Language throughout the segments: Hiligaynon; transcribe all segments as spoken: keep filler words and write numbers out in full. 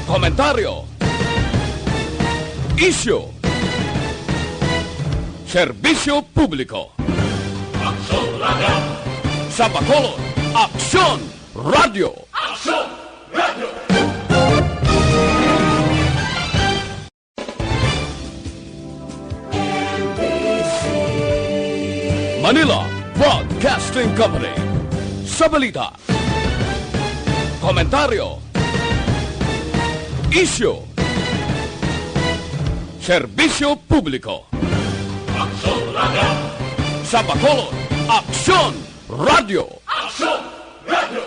Komentaryo. Isyu. Serbisyo publiko. Aksyon Radio. Sa Bacolod, Aksyon Radio. Aksyon Radio. Manila Broadcasting Company. Sa balita, komentaryo, isyu, serbisyo publiko. Aksyon Radio. Sa Bacolod, Aksyon Radio. Aksyon Radio.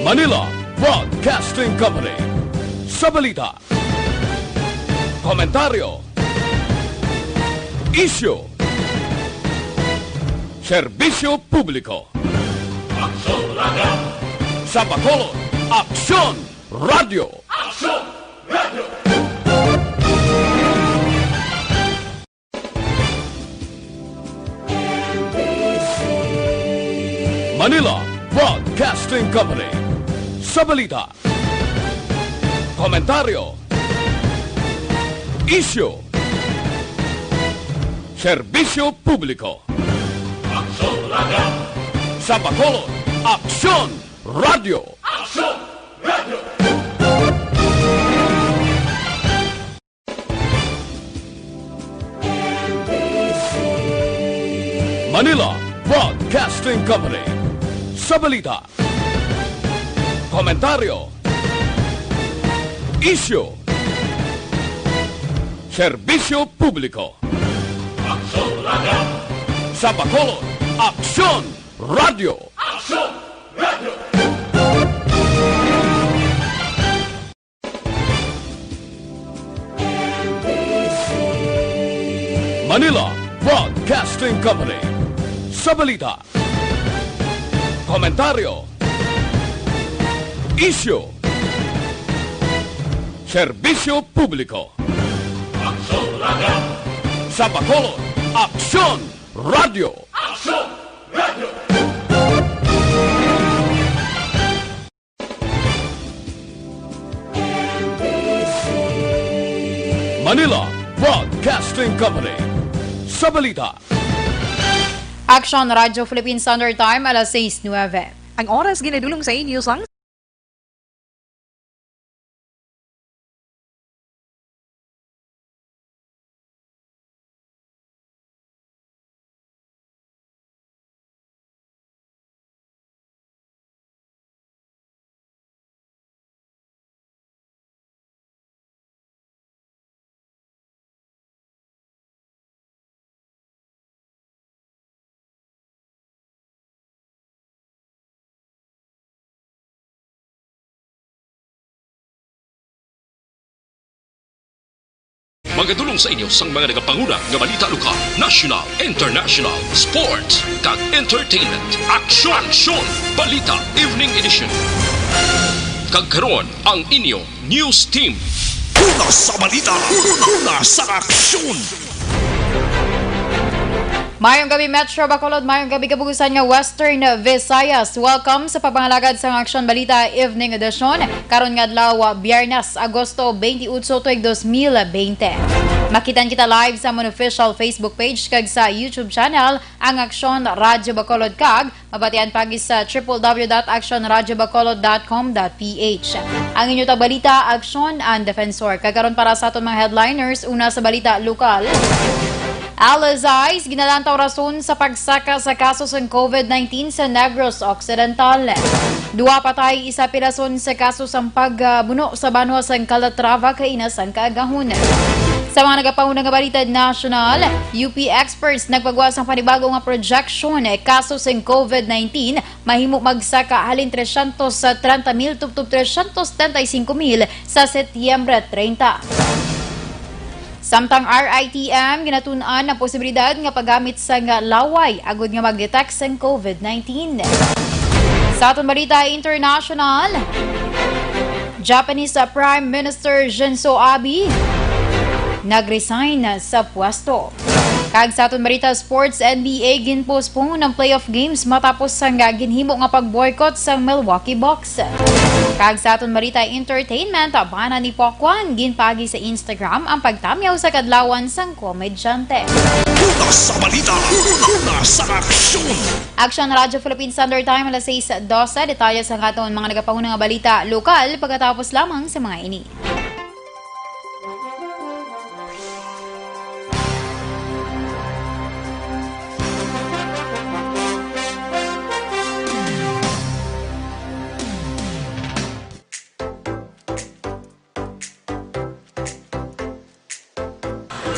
Manila Broadcasting Company. Sa balita, komentaryo, isyu, serbisyo publiko. Aksyon Radio. Sa Bacolod, Aksyon Radio. Aksyon Radio. Manila Broadcasting Company. Sa balita, komentaryo, isyu, serbisyo publiko. Aksyon Radio. Sa Bacolod, Aksyon Radio. Aksyon Radio. Manila Broadcasting Company. Sa balita, komentaryo, isyu, serbisyo publiko. Aksyon Radio. Sa Bacolod, Aksyon Radio. Aksyon Radio. Manila Broadcasting Company. Sa balita, komentaryo, isyu, serbisyo publiko. Aksyon Radio. Sa Bacolod, Aksyon Radio. Aksyon Radio. Manila Broadcasting Company. Sa balita, Aksyon Radio Philippine Standard Time, alas sais nuebe. Ang oras ginadulong sa inyo sang Magadulong sa inyo sang mga nagapanguna nga balita lokal, national, international, sports, kag entertainment. Aksyon! Aksyon! Balita Evening Edition. Kag karon, ang inyo news team. Una sa balita, una sa aksyon. Mayong gabi, Metro Bacolod. Mayong gabi, kabugusan nga Western Visayas. Welcome sa pagpangalagad sang Aksyon Balita Evening Edition. Karon nga adlaw, Biyernes, Agosto twenty-eight, tuig dos mil bente. Makitan kita live sa amon official Facebook page kag sa YouTube channel, ang Aksyon Radyo Bacolod, kag mabatian pa gid sa triple w dot action radyo bacolod dot com dot p h. Ang inyo tagbalita, Aksyon and Defensor. Kag karon para sa aton mga headliners, una sa balita lokal. Alas sais, ginalantaw rason sa pagsaka sa kaso sang covid nineteen sa Negros Occidental. Duha patay, isa pirason sa kaso sang pagbuno sa banwa sang Calatrava kaina sang kaagahon. Sa mga nagapahuna nga balita nasyonal, U P experts nagpagwa sang panibago nga projection, eh, kaso sing covid nineteen mahimo magsaka halin trescientos treinta mil tubtob trescientos setenta y cinco mil sa Setyembre treinta. Samtang R I T M, ginatun-an ang posibilidad nga paggamit sang laway agud nga mag-detect sang covid nineteen. Sa aton balita international, Japanese Prime Minister Shinzo Abe nag-resign sa pwesto. Kag sa aton balita sports, N B A, ginpostpone ang playoff games matapos sang ginhimo nga pag-boycott sang Milwaukee Bucks. Kag sa aton balita entertainment, bana ni Pokwan, ginpaagi sa Instagram ang pagtamyaw sa kadlawan sang komedyante. Una sa balita, una sa aksyon. Aksyon Radyo Philippine Standard Time, alas sais dose. Detalye sa aton mga nagapanguna nga balita lokal pagkatapos lamang sa mga ini.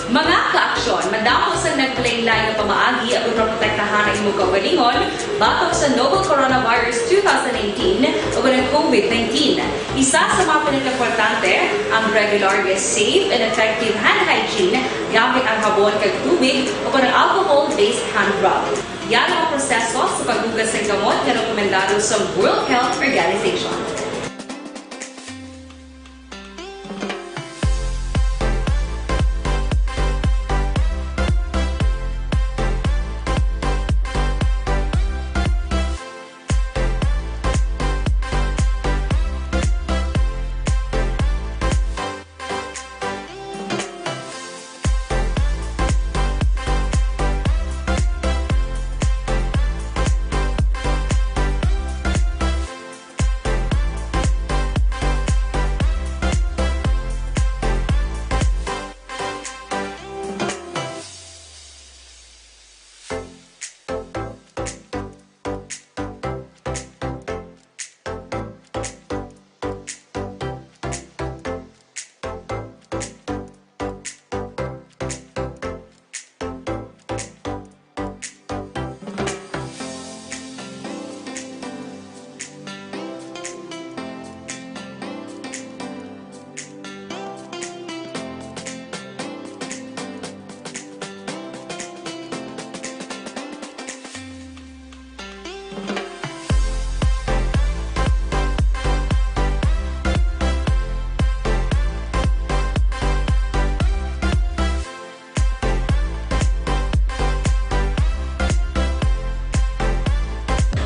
Mga kaaksyon, madamo sang naglain-lain nga pamaagi agud maprotektahan ang imo kaugalingon batok sa novel coronavirus two thousand nineteen ug ang COVID nineteen. Isa sa mga pinakaimportante ang regular nga safe and effective hand hygiene gamit ang habon kag tubig o ang alcohol-based hand rub. Yara ang proseso sa paghugas sang kamot nga rekomendado sa World Health Organization.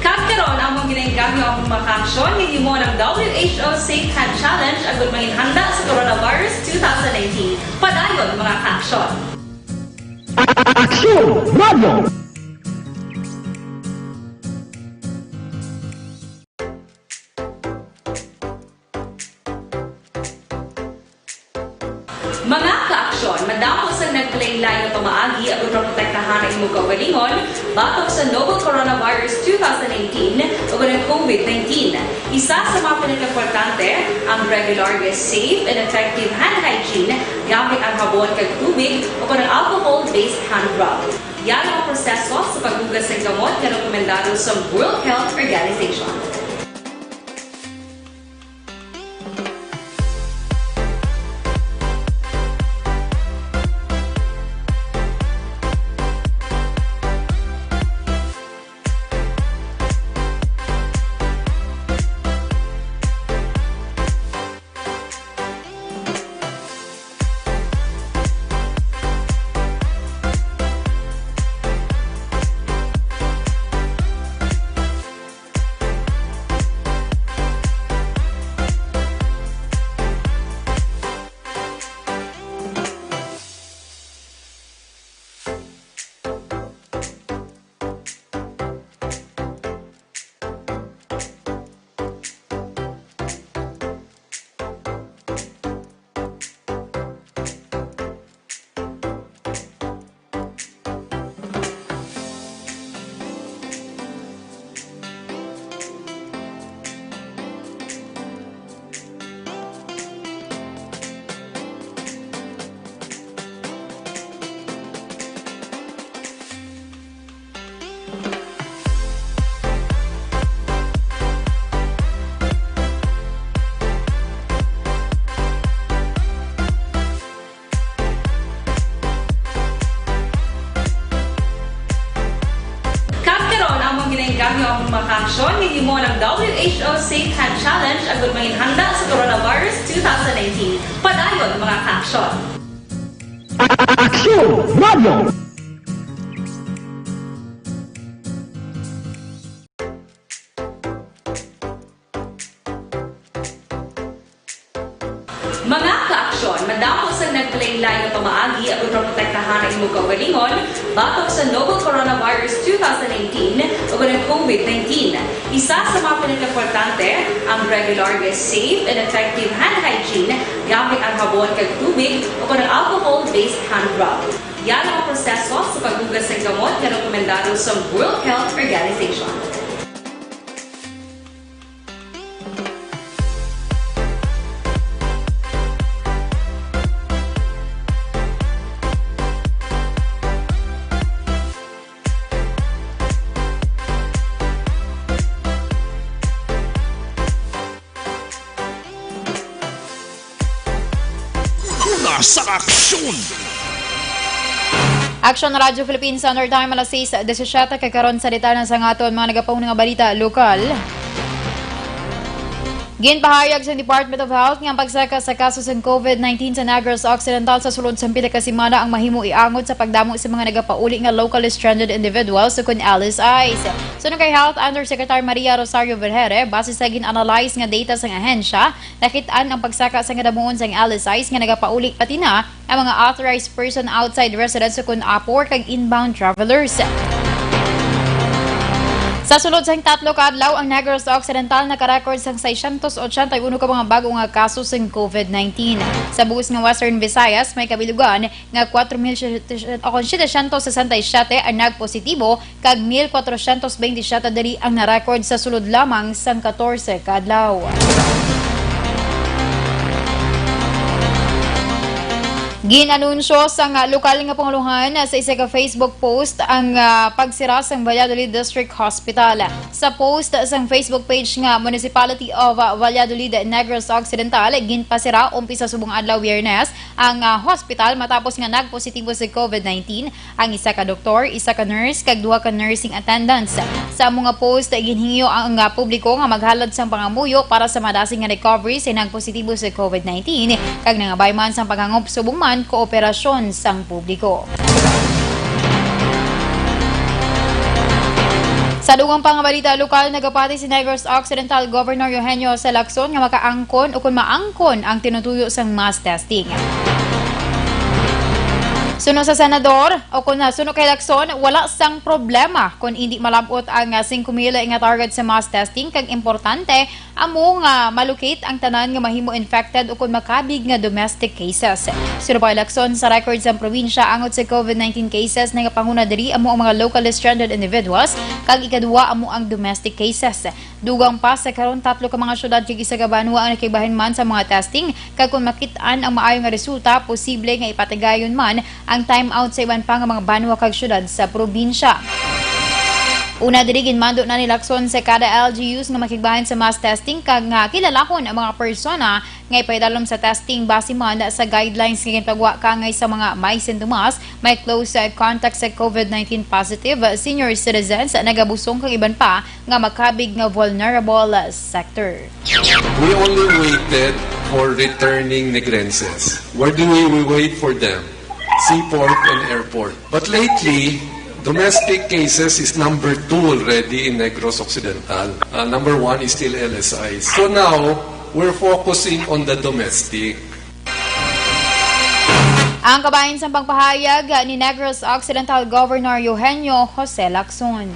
Kag karon, amon ginainggangyo ang mga kaaksyon nga himo ang W H O Safe Hand Challenge agud manginhanda sa coronavirus two thousand nineteen. Padayon, mga kaaksyon. Aksyon Radio! Mga kaaksyon, madamo sang naglain-lain nga pamaagi agud maprotektahan ang imo kaugalingon batok sa novel coronavirus two thousand nineteen ug ang COVID nineteen. Isa sa mga pinakaimportante ang regular nga safe and effective hand hygiene gamit ang habon kag tubig o ang alcohol-based hand rub. Yara ang proseso sa paghugas sang kamot nga rekomendado sa World Health Organization. Kag karon, amon ginainggangyo ang mga kaaksyon nga himo ang W H O Safe Hand Challenge agud manginhanda sa coronavirus two thousand nineteen. Padayon, mga kaaksyon. Aksyon Radio! Mga kaaksyon, madamo sang nagpalain-lain nga pamaagi aron maprotektahan ang imong kaugalingon batok sa novel coronavirus two thousand nineteen o kon ang COVID nineteen. Isa sa mga pinakaimportante, ang regular nga safe and effective hand hygiene gamit ang habon kag tubig o kon ang alcohol-based hand rub. Yan ang proseso sa paghugas sang kamot nga rekomendado sa World Health Organization. Una sa aksyon! Aksyon Radyo Philippines, Standard Time, alas sais disisiete, kag karon sa detalye sa aton mga nagapahuna nga balita lokal. Ginpahayag sa Department of Health nga ang pagsaka sa kaso sang COVID nineteen sa Negros Occidental sa sulod sang pila ka semana ang mahimo iangot sa pagdamo sa mga nagapauli nga locally stranded individuals ukon L S Is. Suno kay Health Undersecretary Maria Rosario Vergere, base sa gin-analyze nga data sang ahensya, nakit-an ang pagsaka sa kadamuon sang L S Is nga nagapauli, pati na ang mga authorized person outside residence ukon APOR kag inbound travelers. Sa sulod sang tatlo ka adlaw, ang Negros Occidental nakarecord sang seiscientos ochenta y uno ka mga bago nga kaso sang COVID nineteen. Sa buhos nga Western Visayas, may kabilugan nga kwatro mil setecientos sesenta y siete ang nagpositibo, kag mil kwatrocientos benti siete diri ang na-record sa sulod lamang sang katorse ka adlaw. Gin-anunsyo sang lokal nga pangulohan sa isa ka Facebook post ang, ah, pagsira sang Valladolid District Hospital. Sa post sang Facebook page nga Municipality of, ah, Valladolid Negros Occidental, ginpasira umpisa subong adlaw Biyernes ang, ah, hospital matapos nga nagpositibo sa COVID nineteen ang isa ka doktor, isa ka nurse, kag duha ka nursing attendants. Sa amo nga post, ginhingyo ang, ah, publiko nga maghalad sang pangamuyo para sa madasig nga recovery sa nagpositibo sa COVID nineteen, kag nangabay man sang paghangop subong man kooperasyon sang publiko. Sa dugang pa nga balita lokal, nagapati si Negros Occidental Governor Eugenio Jose Lacson nga makaangkon o kon maangkon ang tinutuyo sang mass testing. Suno sa senador, o kon, ah, suno kay Lacson, wala sang problema kon indi malab-ot ang, ah, singko mil nga target sa mass testing, kag importante amo nga malukit ang tanan nga mahimo infected o kon makabig nga domestic cases. Suno pa kay Lacson, sa record sang probinsya angot sa COVID nineteen cases, nagapanguna diri amo ang mga locally stranded individuals, kag ikaduha amo ang domestic cases. Dugang pa, sa karon, tatlo ka mga syudad kag isa ka banwa ang nakigbahin man sa mga testing, kag kon makit-an ang maayo nga resulta, posible nga ipatigayon man ang time out sa iban pa nga mga banwa kag syudad sa probinsya. Una diri, ginmando na ni Lacson sa kada L G Us nga makigbahin sa mass testing kag nga kilalahon ang mga persona nga ipaidalom sa testing base man sa guidelines nga ginpagwa kaangay sa mga may sintomas, may close, uh, contact sa COVID nineteen positive, uh, senior citizens, nagabusong kag iban pa nga makabig nga vulnerable, uh, sector. We only waited for returning Negrenses. Where do we, we wait for them? Seaport and airport. But lately, domestic cases is number two already in Negros Occidental. Uh, number one is still L S I. So now, we're focusing on the domestic. Ang kabahin sang pagpahayag ni Negros Occidental Governor Eugenio Jose Lacson.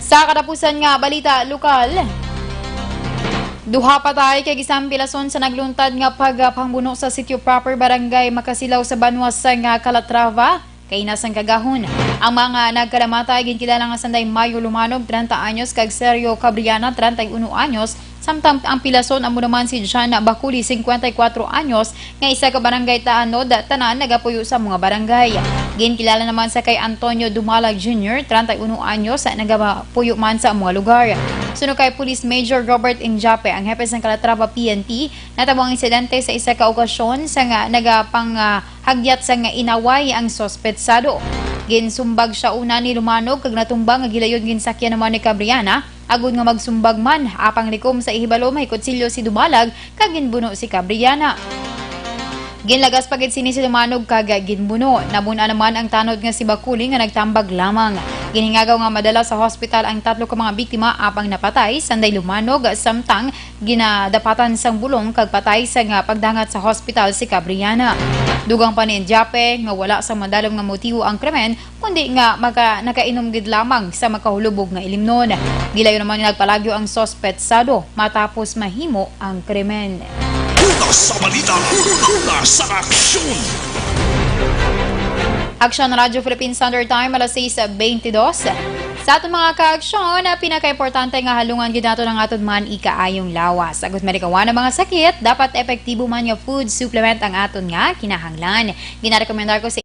Sa katapusan nga balita lokal, duha patay kag isa ang pilason sa nagluntad nga pagpangbuno sa Sitio Proper, Barangay Makasilaw sa banwa sang Calatrava, kaina sang kagahon. Ang mga nagkalamatay ginkilala nga sanday Mayo Lumanog, treinta anyos, kag Sergio Cabriana, treinta y uno anyos, samtang ang pilason amo naman si John Baculi, cincuenta y cuatro anyos, nga isa ka barangay tanod, tanan nagapuyo sa mga barangay. Ginkilala naman sa kay Antonio Dumalag Junior, treinta y uno anyos, nagapuyo man sa mga lugar. Suno kay Police Major Robert Injape, ang hepe sang Calatrava P N P, natabo ang insidente sa isa ka okasyon sa nga nagapang, ah, hagyat sa nga inaway ang suspetsado. Ginsumbag siya una ni Lumanog kag natumba nga gilayon ginsakyan naman ni Cabriana, agod nga magsumbag man, apang likom sa ihibalo may kutsilyo si Dumalag kag ginbuno si Cabriana. Ginlagas pa gid sini si Lumanog kag ginbuno. Nabun-an naman ang tanod nga si Baculi nga nagtambag lamang. Ginhingagaw nga madala sa hospital ang tatlo ka mga biktima apang napatay sanday lumanog samtang ginadapatan sang bulong kag patay sa nga pagdangat sa hospital si Cabriana. Dugang pa ni Indiape nga wala sa madalom nga motibo ang krimen, kundi nga maka-, nakainom gid lamang sa makahulubog nga ilimnon. Gilayo naman nga nagpalagyo ang suspetsado matapos mahimo ang krimen. Una sa balita, una sa aksyon. Aksyon Radyo Philippine Standard Time, alas sais bentidós. Sa aton mga kaaksyon, ang pinakaimportante nga halungan gid naton ang aton man ikaayong lawas. Agud malikawan ang mga sakit, dapat epektibo man nga food supplement ang aton nga kinahanglan. Ginarekomendar ko sa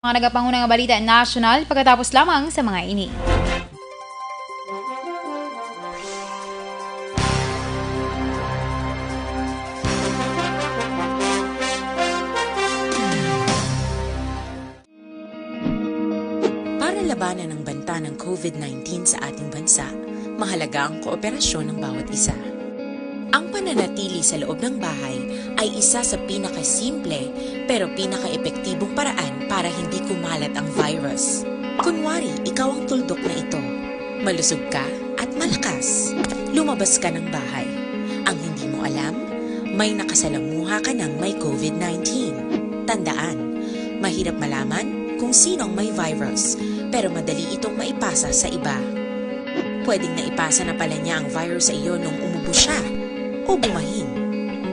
mga nagapanguna nga balita nasyonal pagkatapos lamang sa mga ini. Para labanan ang banta ng covid nineteen sa ating bansa, mahalaga ang kooperasyon ng bawat isa. Ang pananatili sa loob ng bahay ay isa sa pinakasimple pero pinakaepektibong paraan para hindi kumalat ang virus. Kunwari, ikaw ang tuldok na ito. Malusog ka at malakas. Lumabas ka ng bahay. Ang hindi mo alam, may nakasalamuha ka ng may covid nineteen. Tandaan, mahirap malaman kung sino ang may virus, pero madali itong maipasa sa iba. Pwedeng naipasa na pala niya ang virus sa iyo nung umubo siya o bumahin.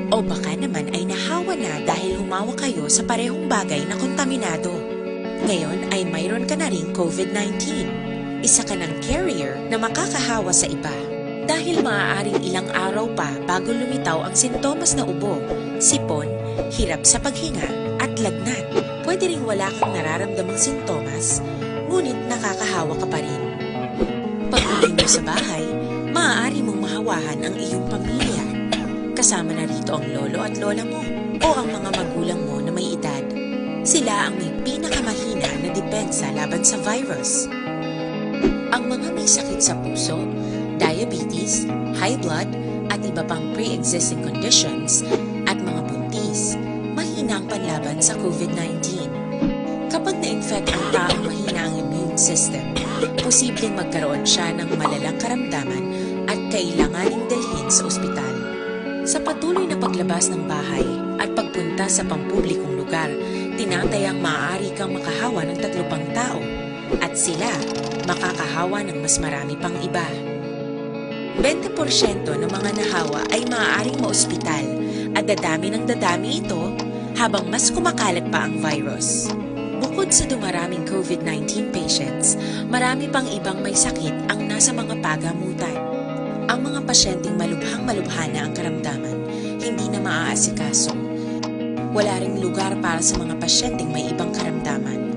O baka naman ay nahawa na dahil humawak kayo sa parehong bagay na kontaminado. Ngayon ay mayroon ka na ring covid nineteen. Isa ka ng carrier na makakahawa sa iba. Dahil maaaring ilang araw pa bago lumitaw ang sintomas na ubo, sipon, hirap sa paghinga, at lagnat. Pwede ring wala kang nararamdamang sintomas, ngunit nakakahawa ka pa rin. Pag-uwi mo sa bahay, maaari mong mahawahan ang iyong pamilya. Kasama na rito ang lolo at lola mo o ang mga magulang mo na may edad. Sila ang may pinakamahina na depensa laban sa virus. Ang mga may sakit sa puso, diabetes, high blood, at iba pang pre-existing conditions, at mga buntis, mahina ang panlaban sa covid nineteen. Kapag na-infect ang taong mahina ang immune system, posibleng magkaroon siya ng malalang karamdaman at kailanganing dalhin sa ospital. Sa patuloy na paglabas ng bahay at pagpunta sa pampublikong lugar, tinatayang maaari kang makahawa ng tatlo pang tao at sila makakahawa ng mas marami pang iba. Bente porsyento ng mga nahawa ay maaaring maospital at dadami ng dadami ito habang mas kumakalat pa ang virus. Bukod sa dumaraming covid nineteen patients, marami pang ibang may sakit ang nasa mga pagamutan. Ang mga pasyenteng malubhang-malubha na ang karamdaman, hindi na maaasikaso. Wala ring lugar para sa mga pasyenteng may ibang karamdaman.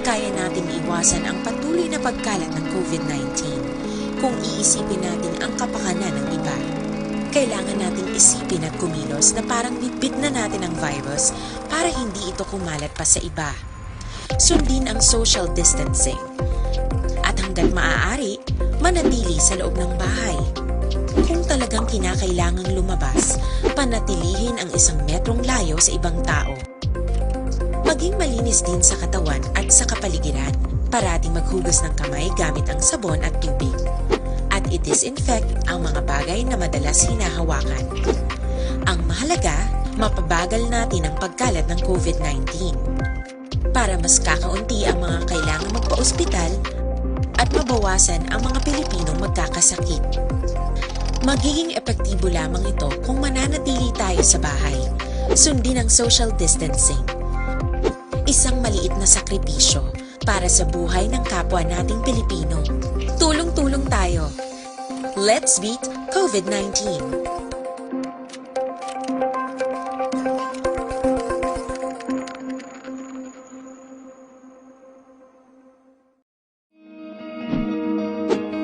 Kaya nating iwasan ang patuloy na pagkalat ng covid nineteen kung iisipin natin ang kapakanan ng iba. Kailangan nating isipin at kumilos na parang bitbit na natin ang virus para hindi ito kumalat pa sa iba. Sundin ang social distancing. At hanggat maaari, manatili sa loob ng bahay. Kung talagang kinakailangang lumabas, panatilihin ang isang metrong layo sa ibang tao. Maging malinis din sa katawan at sa kapaligiran. Parating maghugas ng kamay gamit ang sabon at tubig. At i-disinfect ang mga bagay na madalas hinahawakan. Ang mahalaga, mapabagal natin ang pagkalat ng covid nineteen. Para mas kakaunti ang mga kailangang magpaospital at mabawasan ang mga Pilipinong magkakasakit. Magiging epektibo lamang ito kung mananatili tayo sa bahay. Sundin ang social distancing. Isang maliit na sakripisyo para sa buhay ng kapwa nating Pilipino. Tulong-tulong tayo. Let's beat covid nineteen.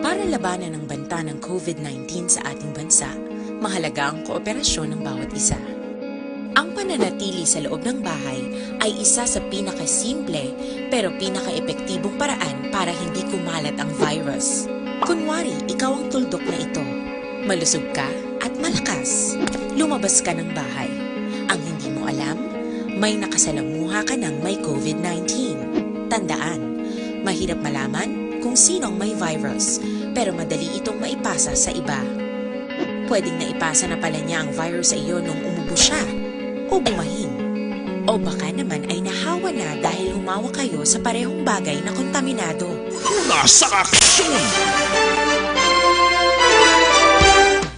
Para labanan ang banta ng covid nineteen sa ating bansa, mahalaga ang kooperasyon ng bawat isa. Ang pananatili sa loob ng bahay ay isa sa pinakasimple pero pinakaepektibong paraan para hindi kumalat ang virus. Kunwari, ikaw ang tuldok na ito. Malusog ka at malakas. Lumabas ka ng bahay. Ang hindi mo alam, may nakasalamuha ka ng may COVID nineteen. Tandaan, mahirap malaman kung sino ang may virus, pero madali itong maipasa sa iba. Pwedeng naipasa na pala niya ang virus sa iyo nung umubo siya, o bumahin. O baka naman ay nahawa na dahil humawak kayo sa parehong bagay na kontaminado. Una sa aksyon!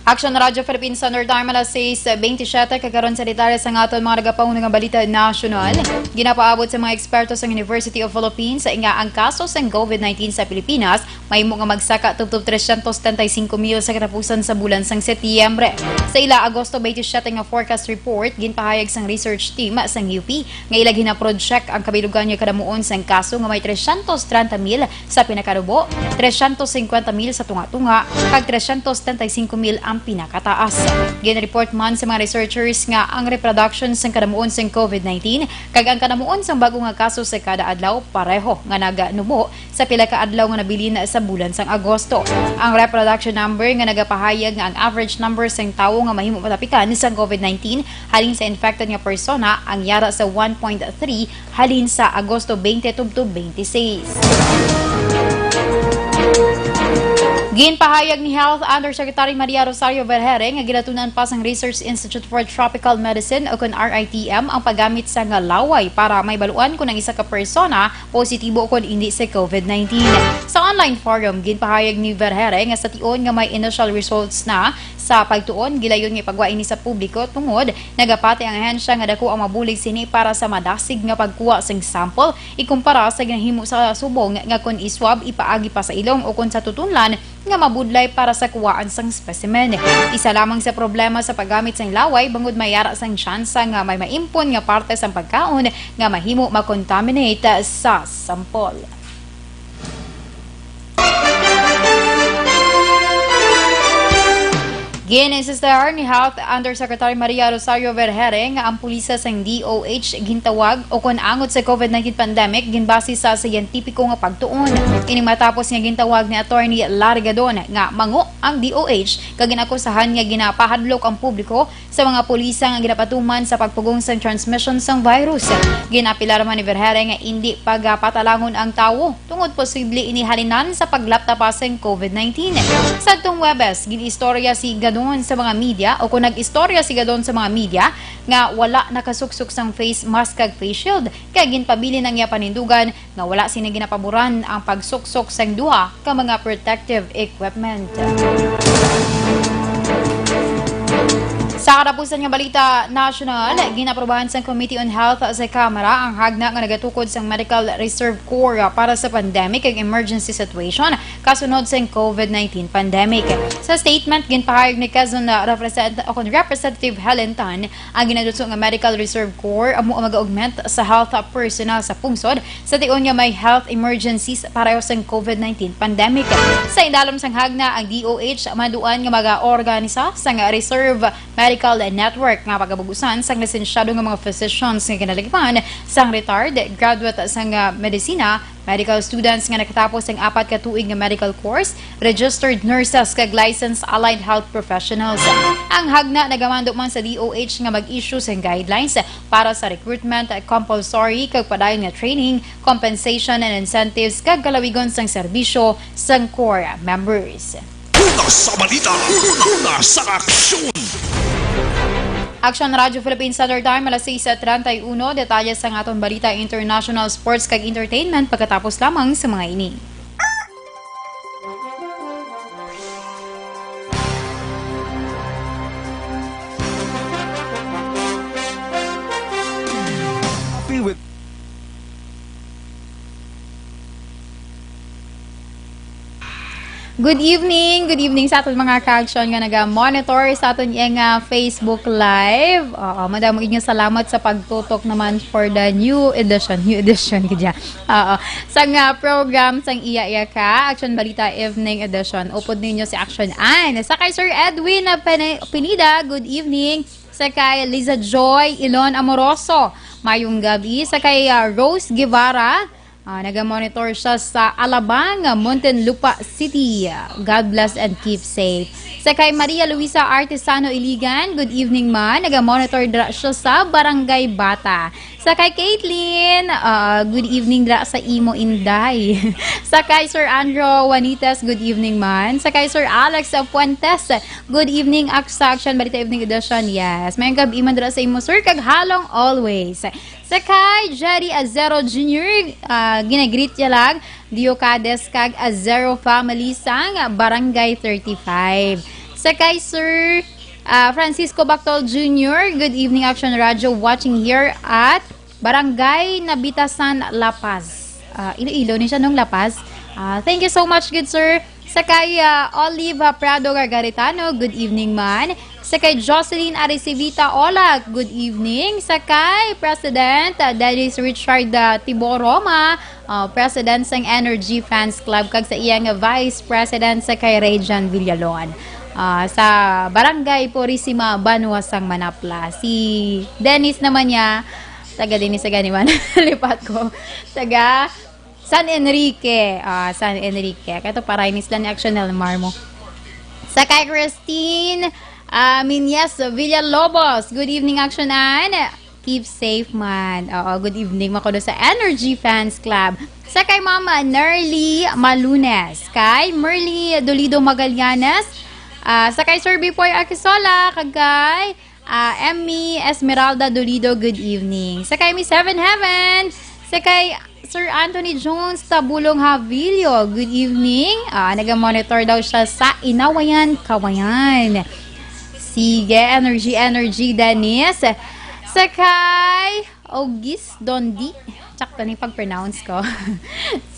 Action Radyo Philippine Standard Time, alas sais bentisiete, kag karon sa detalye sa aton mga nagapauna nga balita nasyonal. Ginapaabot sa mga eksperto sa University of Philippines nga ang kaso sang COVID nineteen sa Pilipinas mahimo nga magsaka tubtob trescientos setenta y cinco mil sa katapusan sa bulan sang Setyembre. Sa ila Agosto twenty-seven nga forecast report, ginpahayag sang research team sang U P nga ila ginaproject ang kabilugan nga kadamuon sang kaso nga may trescientos treinta mil sa pinakanubo, trescientos cincuenta mil sa tunga-tunga, kag trescientos setenta y cinco mil ang pinakataas. Gin-report man sa mga researchers nga ang reproduction sang kadamuon sang COVID nineteen kag ang kadamuon sang bag-o nga kaso sa kada adlaw pareho nga naganubo sa pila ka adlaw nga nabilin sa bulan sang Agosto. Ang reproduction number nga nagapahayag nga ang average number sang tawo nga mahimo matapikan sang COVID nineteen halin sa infected nga persona ang yara sa one point three halin sa Agosto twenty tubtob twenty-six. Ginpahayag ni Health Undersecretary Maria Rosario Vergere nga ginatunan pa sang Research Institute for Tropical Medicine o kon R I T M ang paggamit sang laway para mahibaluan kon ang isa ka persona positibo o kon indi sa COVID nineteen. Sa online forum, ginpahayag ni Vergere nga sa tion nga may initial results na sa pagtuon, gilayon nga ipagwa ini sa publiko tungod nagapati ang ahensya nga daku ang mabulig sini para sa madasig nga pagkuha sing sample ikumpara sa ginahimo sa subong nga kon iswab ipaagi pa sa ilong o kon sa tutunlan nga mabudlay para sa kuwaan sang specimen. Isa lamang sa problema sa paggamit sang laway bangod may ara sang tsansa nga may maimpon nga parte sang pagkaon nga mahimo ma-contaminate sa sample. Gin-insistar ni Health Undersecretary Maria Rosario Vergere nga ang pulisa sang D O H gintawag o kon angot sa COVID nineteen pandemic ginbase sa siyentipiko nga pagtuon. Ini matapos nga gintawag ni Attorney Larry Gadon nga mango ang D O H kag ginakusahan nga ginapahadlok ang publiko sa mga pulisa nga ginapatuman sa pagpugong sang transmission sang virus. Ginapilar man ni Vergere nga indi pagapatalangon ang tawo tungod posible ini halinan sa paglapta pa sang COVID nineteen. Sadtong Huwebes, gin-istorya si Gadon sa mga media o kon nag-istorya si Gadon sa mga media nga wala nakasuksok sang face mask kag face shield, kay ginpabilin ang iya panindugan nga wala sini ginapaboran ang pagsuksok sang duha ka mga protective equipment. Sa katapusan nga balita nasyonal, ginaprobahan sang Committee on Health sa Kamara ang hagna nga nagatukod sang Medical Reserve Corps para sa pandemic kag emergency situation kasunod sang COVID nineteen pandemic. Sa statement, ginpahayag ni Quezon, uh, Represent-, o kon Representative Helen Tan, ang ginaduso nga Medical Reserve Corps amo ang mag-augment sa health personnel sa pungsod sa tion nga may health emergencies pareho sang COVID nineteen pandemic. Sa idalom sang hagna, ang D O H maduan nga mag-organisa sang Reserve Medical Network nga pagabugusan sang lisensyado nga mga physicians nga ginaligiman sang retired, graduate sang, ah, medisina, medical students nga nakatapos sang apat ka tuig nga medical course, registered nurses, kag licensed allied health professionals. Ang hagna nagamando man sa D O H nga mag-issue sang guidelines para sa recruitment, compulsory kag padayon nga training, compensation and incentives, kag kalawigon sang serbisyo sang corps members. Una sa balita, una sa aksyon. Action Radyo Philippine Standard Time, alas sais treinta y uno. Detalye sang aton balita, international, sports, kag entertainment pagkatapos lamang sa mga ini. Happy with Good evening, good evening sa aton mga ka-action nga naga-monitor sa aton iyang, ah, Facebook Live. Oo, madamo gid nga salamat sa pagtutok naman for the new edition, new edition gid ya. Oo, sa nga program sang Iya Iya Ka, Action Balita Evening Edition. Upod ninyo si Action Ann. Sa kay Sir Edwin na Pene-, Pineda, good evening. Sa kay Liza Joy Ilon Amoroso, mayong gabi. Sa kay, ah, Rose Guevara, ah, naga-monitor siya sa Alabang, Muntinlupa City. God bless and keep safe. Sa kay Maria Luisa Artesano Iligan, good evening, ma. Naga-monitor dira siya sa Barangay Bata. Sa kay Caitlyn, ah, good evening dira sa imo, Inday. Sa kay Sir Andrew Juanitas, good evening man. Sa kay Sir Alex, ah, Fuentes, good evening, Ak-, sa Action Balita Evening Edition. Yes, may gabi man dira sa imo, sir, kag halong always. Sa kay Jerry Azero Junior, ah, ginagreet niya lang, Diocades kag Azero family sang Barangay thirty-five. Sa kay Sir, ah, Francisco Bactol Junior, good evening, Action Radio, watching here at Barangay Nabitasan, La Paz. Ah, Iloilo ni siya nung La Paz. Ah, thank you so much, good sir. Sa kay, ah, Olive, ah, Prado Gargaritano, good evening man. Sa kay Jocelyn Aricivita Olak, good evening. Sa kay President, ah, Dennis Richard, ah, Tibo Roma, ah, President sang Energy Fans Club, kag sa iya nga Vice President sa kay Rejan Villalon, ah, sa Barangay Purisima, Banwa sang Manapla. Si Dennis naman niya, taga Dennis, taga ni man, lipat ko. Taga San Enrique. Ah, San Enrique. Kato, parainis lang ni Action El Marmo. Sa kay Christine, ah, Minyas Villalobos. Good evening, Action Ann. Keep safe man. Oo, good evening, makuno sa Energy Fans Club. Sa kay Mama Nerly Malunes. Kay Merly Dolido Magallanes. Ah, sa kay Sir Bipoy Arquisola. Kag kay Ah, Emmy Esmeralda Dolido, good evening. Sa kay Miss Heaven Heaven, sa kay Sir Anthony Jones Tabulong Havilio, good evening. Ah, naga-monitor daw siya sa Inawayan, Kawayan. Sige, energy, energy, Dennis. Sa kay August Dondi, sakto ni pag-pronounce ko.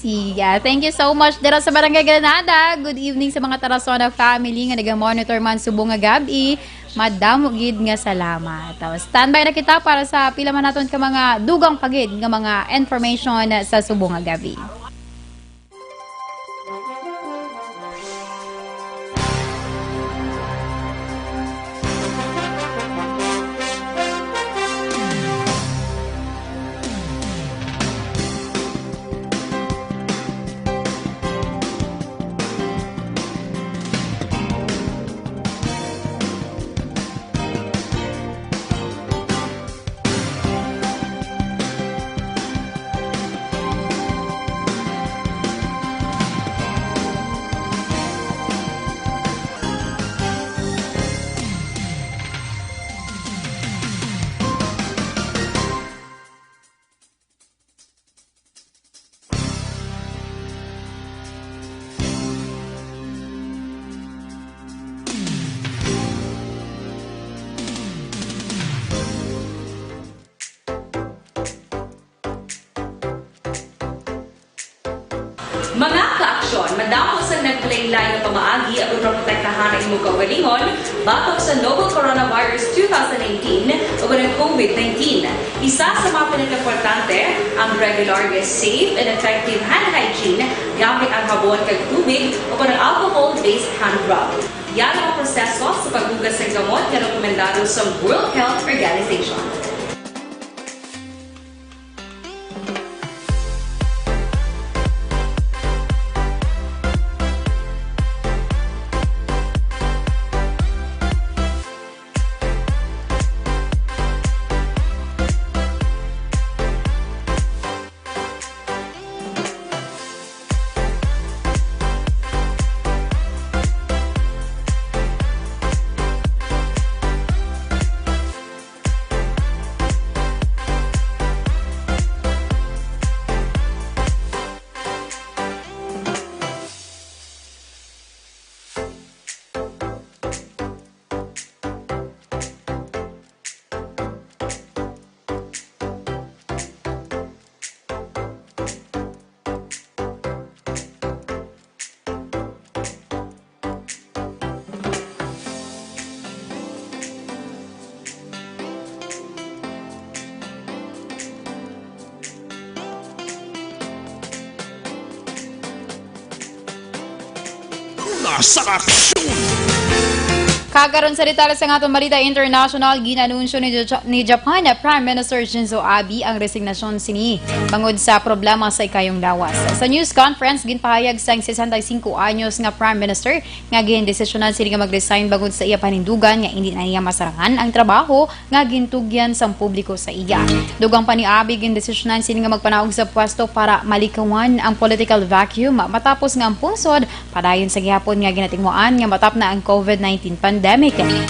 Sige, thank you so much. Dira sa Barangay Granada, good evening sa mga Tarasona family nga naga-monitor man subong nga gab-i. Madamo gid nga salamat. O, standby na kita para sa pila man naton ka mga dugang pa gid nga mga information sa subong nga gab-i. Mga ka-aksyon, madamo sang naglain-lain nga pamaagi aron maprotektahan ang imo kaugalingon batok sa novel coronavirus two thousand nineteen o ang COVID nineteen. Isa sa mga pinakaimportante ang regular nga safe and effective hand hygiene gamit ang habon kag tubig o ang alcohol-based hand rub. Yan ang proseso sa paghugas sa gamot nga rekomendado sa World Health Organization. Una sa aksyon. Kag karon sa detalye sa aton balita international, ginanunsyo ni Ja-, ni Japan Prime Minister Shinzo Abe ang resignasyon sini bangod sa problema sa ikayong lawas. Sa news conference, ginpahayag sang sesenta y cinco anyos nga Prime Minister nga gindesisyonan sini nga mag-resign bangod sa iya panindugan nga indi na niya masarangan ang trabaho nga gintugyan sang publiko sa iya. Dugang pa ni Abe, gindesisyonan sini nga magpanaog sa pwesto para malikawan ang political vacuum matapos nga ang pungsod padayon sa gihapon nga ginatinguhaan nga matapna ang COVID nineteen pandemic.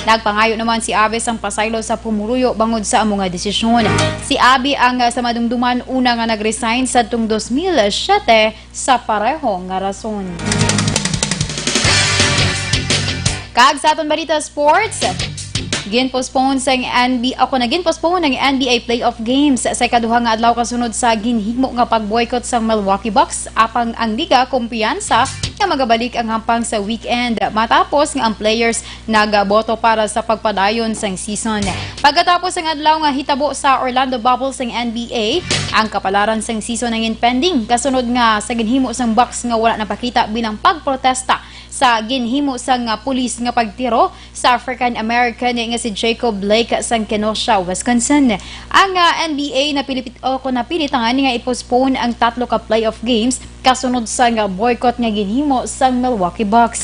Nagpangayo naman si Abe sang pasaylo sa pumuruyo bangod sa amo nga desisyon. Si Abe ang, ah, sa madumduman una nga nag-resign sadtong dos mil siyete sa pareho nga rason. Kag sa aton balita sports, ginpostpone sang N B A, ako na, ginpostpone ang N B A playoff games sa ikaduha nga adlaw kasunod sa ginhimo nga pag-boycott sang Milwaukee Bucks, apang ang liga kumpiyansa nga magabalik ang hampang sa weekend matapos nga ang players nagaboto para sa pagpadayon sang season. Pagkatapos sang adlaw nga hitabo sa Orlando bubble sang N B A, ang kapalaran sang season nangin pending kasunod nga sa ginhimo sang Bucks nga wala napakita bilang pagprotesta sa ginhimo sang, ah, pulis nga pagtiro sa African American nga si Jacob Blake sang Kenosha, Wisconsin. Ang, ah, N B A napilipit-, o kung napilitan nga i-postpone ang tatlo ka playoff games kasunod sang boycott nga ginhimo sang Milwaukee Bucks.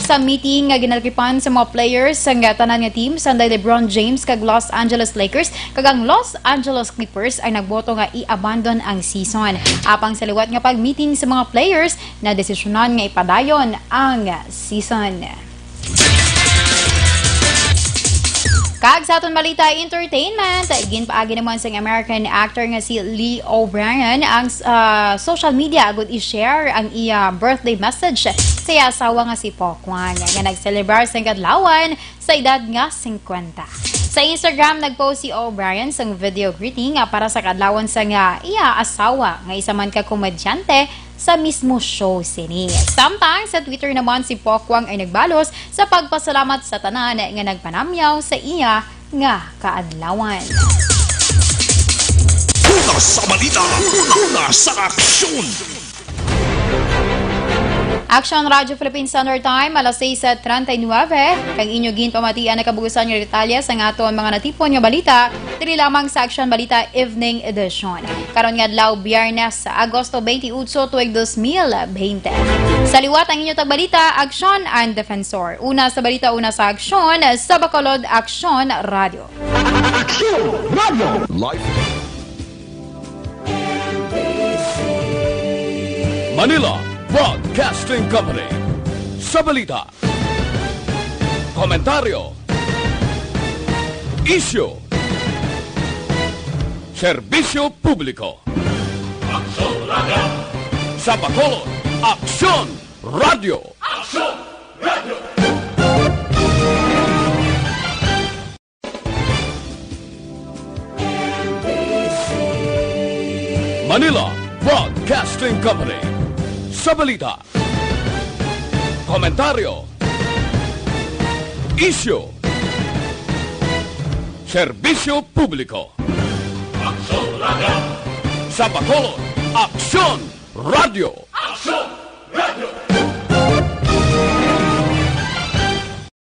Sa meeting nga ginalakipan sa mga players sang tanan nga team, sanday LeBron James kag Los Angeles Lakers kag ang Los Angeles Clippers ay nagboto nga i-abandon ang season. Apang sa liwat nga pag-meeting sa mga players, nadesisyonan nga ipadayon ang season. Kag sa aton balita entertainment, ginpaagi naman sang American actor nga si Lee O'Brien ang, ah, social media agud i-share ang iya birthday message sa iya asawa nga si Paul Kwang, nga nagselebrar sang kadlawan sa edad nga singkwenta. Sa Instagram, nag-post si O'Brien sang video greeting, ah, para sa kadlawan sang, ah, iya asawa nga isa man ka komedyante sa mismo show sini. Samtang sa Twitter naman, si Paul Kwang ay nagbalos sa pagpasalamat sa tanan nga nagpanamyaw sa iya nga kaadlawan. Una sa balita, una sa aksyon. Aksyon Radyo Philippine Standard Time, alas sais treinta y nueve. Kag inyo ginpamatian ang kabugusan nga detalye sa aton mga natipon nga balita, diri lamang sa Aksyon Balita Evening Edition. Karon nga adlaw, Biyernes, Agosto twenty-eight, tuig dos mil bente. Sa liwat ang inyo tagbalita, Aksyon and Defensor. Una sa balita, una sa aksyon, sa Bacolod, Aksyon Radio. Aksyon Radio. Live. Manila Broadcasting Company. Sa balita, komentaryo, isyu, serbisyo publiko. Aksyon Radio. Sa Bacolod, Aksyon Radio. Aksyon Radio. Manila Broadcasting Company. Sa balita, komentaryo, isyu, serbisyo publiko. Aksyon Radio. Sa Bacolod, Aksyon Radio. Aksyon